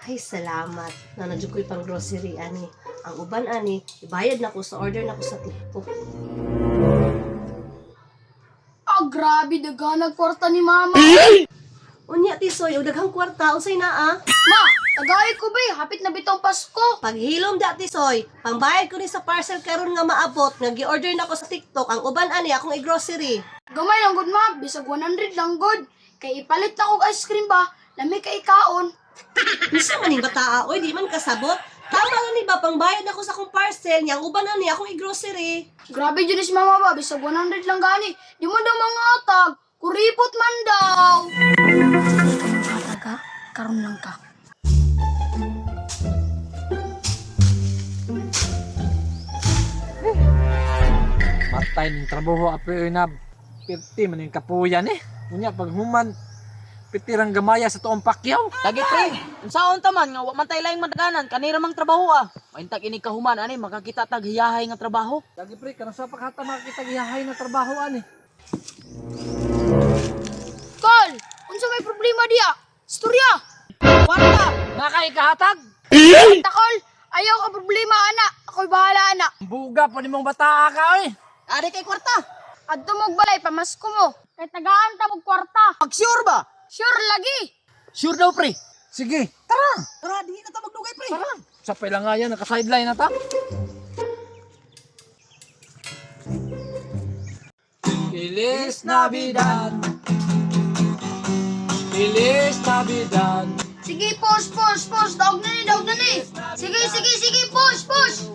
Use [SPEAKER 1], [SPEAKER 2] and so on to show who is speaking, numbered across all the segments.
[SPEAKER 1] Ay, salamat. Na jud ko'y pang grocery ani. Ang uban ani, ibayad na ko sa order na ko sa TikTok.
[SPEAKER 2] Ah, grabe, daghanag kwarta ni mama.
[SPEAKER 1] Unya tisoy, og daghang kwarta unsay naa?
[SPEAKER 2] Ma, tagay ko ba, hapit na bitong Pasko.
[SPEAKER 1] Paghilom da tisoy, pangbayad ko ni sa parcel karon nga maabot nga gi-order na ko sa TikTok. Ang uban ani akong i-grocery.
[SPEAKER 2] Gamay lang gud ma, bisag 100 lang gud. Kay ipalit na kog ice cream ba, lami kay kaon.
[SPEAKER 1] Unsa man ning bataa oy, di man kasabot. Tama na ni ba pangbayad ako sa akong parcel nya ang uban ani akong i-grocery.
[SPEAKER 2] Grabe jud ni si mama ba, bisag 100 lang gani. Di man daw mga atag, kuripot man daw. Bata ka, karon lang ka.
[SPEAKER 3] Matay ning trabaho apoy na pirti man yung kapuyan eh. Unya pag human pirti rang gamaya sa tuong pakyaw.
[SPEAKER 4] Lagi pre, unsaon ta man nga wa man tay laing madaganan kanira mang trabaho ah. Maintag ini kahuman ani makakita tag hiyahay nga trabaho.
[SPEAKER 3] Lagi pre, kanang sa paghata makakita gihahay na trabaho ani.
[SPEAKER 2] Kol, unsa may problema diya? Istorya.
[SPEAKER 4] Kwarta!
[SPEAKER 3] Nakaikahatag.
[SPEAKER 2] Takol, ayaw ka problema ana. Ako'y bahala ana.
[SPEAKER 3] Buga pa nimong bataa ka oy.
[SPEAKER 4] Ari kay kwarta.
[SPEAKER 2] Adto mo balay pamasko mo. Kay tagaan ta mog kwarta.
[SPEAKER 4] Pag sure ba?
[SPEAKER 2] Sure lagi.
[SPEAKER 4] Sure daw pre.
[SPEAKER 3] Sige, tara.
[SPEAKER 4] Tara, di na ta magdugay pre.
[SPEAKER 3] Tara. Sa pailangayan naka-sideline na ta. Feliz Navidad. Feliz Navidad.
[SPEAKER 2] Sige, push, push, push. Daog na ni, daog na ni. Sige, sige, sige, push, push.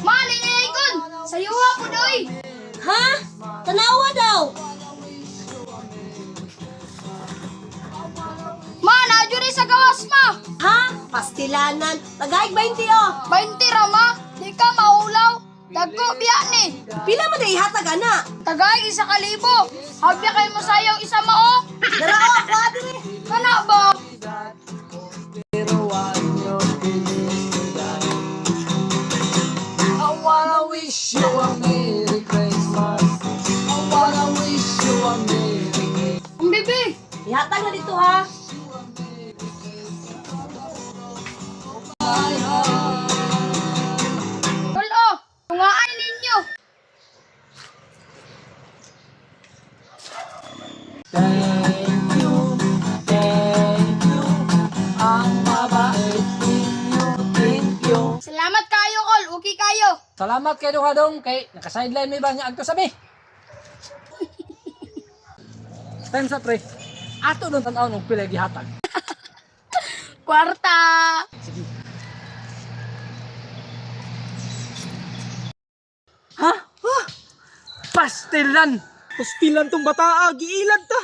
[SPEAKER 2] Mali na ikon. Sayuha po doy.
[SPEAKER 1] Ha? Tanawa daw.
[SPEAKER 2] Ma, naadyo sa gawas ma.
[SPEAKER 1] Ha? Pastilanan. Tagaig 20 oh.
[SPEAKER 2] 20 ra ma. Di ka maulaw. Dagko biya ni.
[SPEAKER 1] Pila man day ihatag ana?
[SPEAKER 2] Tagay 1,000. Habya kay mo sayaw isa mao.
[SPEAKER 1] Dara oh, ako adiri.
[SPEAKER 2] Kana ba?
[SPEAKER 3] Pero año felicidad. I wanna wish you a Merry Christmas. I wanna wish you a Merry Christmas.
[SPEAKER 2] Ang bibi.
[SPEAKER 1] Ihatag na dito ha.
[SPEAKER 3] My heart.
[SPEAKER 2] Tol oh. Tungaan ninyo.
[SPEAKER 3] Thank you, thank you. Ang mabait ninyo, thank you.
[SPEAKER 2] Salamat kayo, Kol. Okay kayo.
[SPEAKER 3] Salamat kay Dong kay naka-sideline may ba niya agto sabi. Time sa pre. Ato nung tan-aw nung pila gihatag.
[SPEAKER 2] Kwarta.
[SPEAKER 3] Sige. Ha? Huh? Pastilan!
[SPEAKER 4] Pastilan tong bataa, giilad ta.